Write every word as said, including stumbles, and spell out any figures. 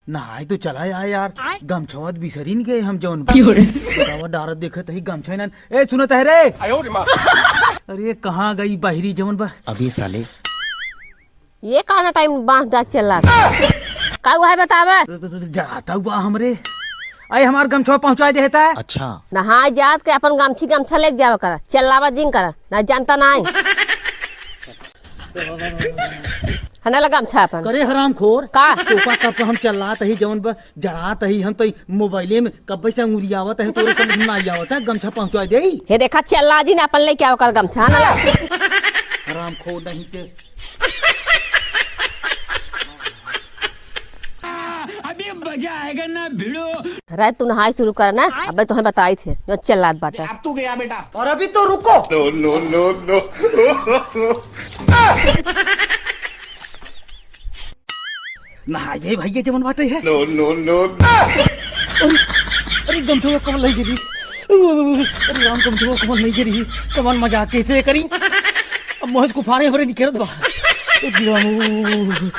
नहाए तो चला आए यार, गमछवा त बिसरिन गए हम जौन बा। क्यों रे? बतावा, डारत देखत ही गमछा ना। ए, सुनत है रे? अरे, कहाँ गई बहिरी जौन बा? अबे साले। ये काना टाइम बांस डाक चल रहा था। का हुआ है बतावा? ज-, ज-, ज-, जड़ाता हुआ हमरे। अरे, हमार गमछवा पहुँचा देता। अच्छा। नहाए जात के अपन गमछी गमछा लेके जावा करा, चल्लावा जिन करा, ना जनता नाहीं। हना ला गमछा अपन। करे हरामखोर। का? तोका कब से हम चल्लात ही जौन बा, जड़ात ही हम तो ई मोबाइले में कब्बे से अंगुरियावत है, तोरे समझ में ना आवत है, गमछा पहुँचा दे। हे देखा चल्ला जिन अपन लेके आवा कर गमछा, हना ला। हरामखोर नहीं के। अभी मजा आएगा ना भिड़ो। रे, तू नहाए शुरू कर ना, अबे तोहे बताई थे, जो चल्लात बाटा। अब तू गया बेटा। और अभी तो रुको। No, no, no, no। नहाए गए भैया जवन बाटे है। No, no, no, no। अरे, अरे, गमछवा कमन लई गिरी। अरे राम, गमछवा कमन लई गिरी। कमन मजाक कैसे करी? अब मोहस को फाड़े हमरे निकरत बा। अरे राम।